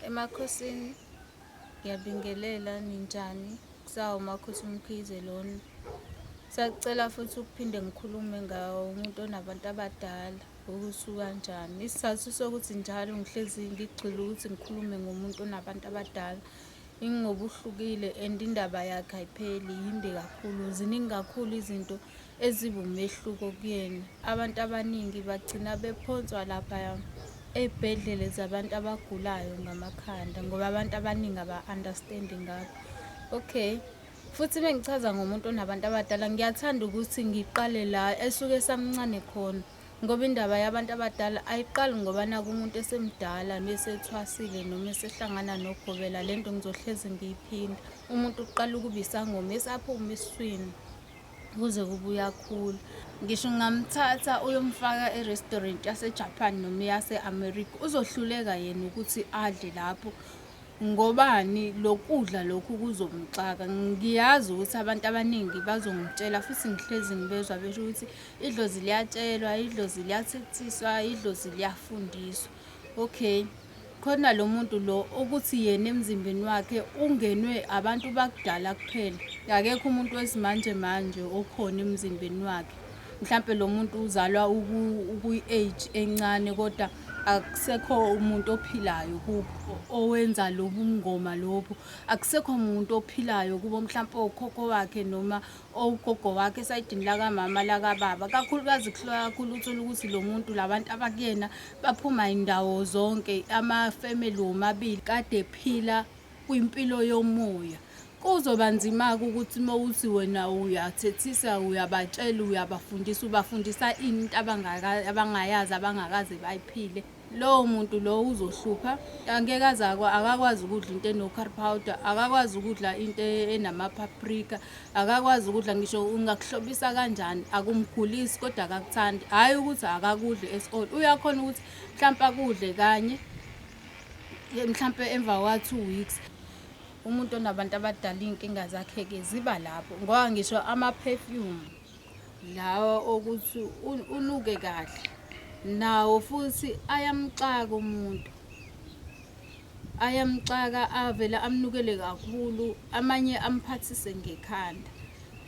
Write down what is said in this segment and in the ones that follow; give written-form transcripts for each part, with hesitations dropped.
Emakhosini ngiyabingelela, ninjani? Kusawumakhosi uMkhize lona. Sacela futhi ukuphinde ngikhulume ngawo umuntu onabantu abadala ukuthi ukanjani. Isizathu sokuthi njalo ngihlezi ngigxile ukuthi ngikhulume ngomuntu onabantu abadala ingoba uhlukile and indaba yakhe ayipheli, yinde kakhulu. Ziningi kakhulu izinto eziwumehluko kuyena. Abantu abaningi bagcina bephonswa laphaya ey'bhedlela zabantu abagulayo ngamakhanda ngoba abantu abaningi aba-understand-i ngakho. Okay, futhi uma ngichaza ngomuntu onabantu abadala ngiyathanda ukuthi ngiqale la esuke esamncane khona ngoba indaba yabantu abadala ayiqali ngoba naku umuntu esemdala nesethwasile noma esehlangana nogobela. Le nto ngizohlezi ngiyiphinda. Umuntu uqala ukuba isangoma esaphuma esiswini kuze kube uyakhula. Ngisho ungamthatha uyomfaka e-restaurant yaseJapan noma eyase-America, uzohluleka yena ukuthi adle lapho. Ngobani? Lokudla lokhu kuzomxaka. Ngiyazi ukuthi abantu abaningi bazongitshela futhi ngihlezi ngibezwa besho ukuthi idlozi liyatshelwa, idlozi liyathethiswa, idlozi liyafundiswa. Okay. Khona lo muntu lo ukuthi yena emzimbeni wakhe ungenwe abantu bakudala kuphela, akekho umuntu wesimanje manje okhona emzimbeni wakhe. Mhlampe lo muntu uzalwa ukwi-age encane kodwa akusekho umuntu ophilayo kubo owenza lobu ngoma lobu, akusekho muntu ophilayo kubo, mhlampe okhokho wakhe noma ogogo wakhe esayidini lakamama lakababa. Kakhulukazi kuhluka kakhulu, uthole ukuthi lo muntu labantu abakuyena baphuma indawo zonke, amafemeli womabili kade ephila kwimpilo yomoya. Kuzoba nzima-ke ukuthi uma uthi wena uyathethisa, uyabatshela, uyabafundisa, ubafundisa ini into abangayazi, abangakaze bayiphile? Lowo muntu lowo uzohlupha, angeke aze akakwazi ukudla into eno-curry powder, akakwazi ukudla into enama-paprika, akakwazi ukudla ngisho ungakuhlobisa kanjani, akumgulisi kodwa akakuthandi. Hhayi ukuthi akakudli esikole, uyakhona ukuthi mhlampe akudle kanye mhlampe emva kwa-2 weeks. Umuntu onabantu abadala iy'nkinga zakhe-ke ziba lapho ngoba ngisho ama-perfume lawa okuthi unuke kahle nawo futhi ayamxaka umuntu, ayamxaka, avele amnukele kakhulu, amanye amphathise ngekhanda.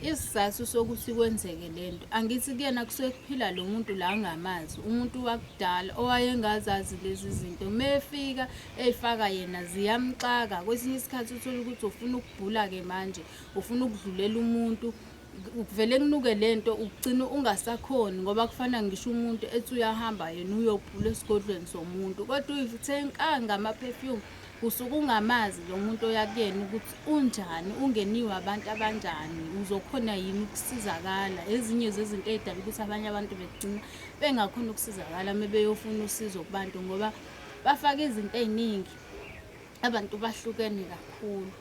Isizathu sokuthi kwenzeke lento, angithi kuyena kusuke kuphila lo muntu la angamazi, umuntu wakudala owayengazazi lezi zinto, mefika ey'faka yena ziyamxaka. Kwesinye isikhathi uthole ukuthi ufuna ukubhula-ke manje, ufuna ukudlulela umuntu, kuvele kunuke lento, ugcine ungasakhoni ngoba kufana ngisho umuntu ethi uyahamba yena uyobhula esigodlweni somuntu kodwa uyithe nka ngama-perfume. Usuke ungamazi lo muntu oya kuyena ukuthi unjani, ungeniwe abantu abanjani, uzokhona yini ukusizakala. Ezinye zezinto ey'dala ukuthi abanye abantu begcina bengakhoni ukusizakala uma beyofuna usizo kubantu ngoba bafake izinto ey'ningi, abantu bahlukene kakhulu.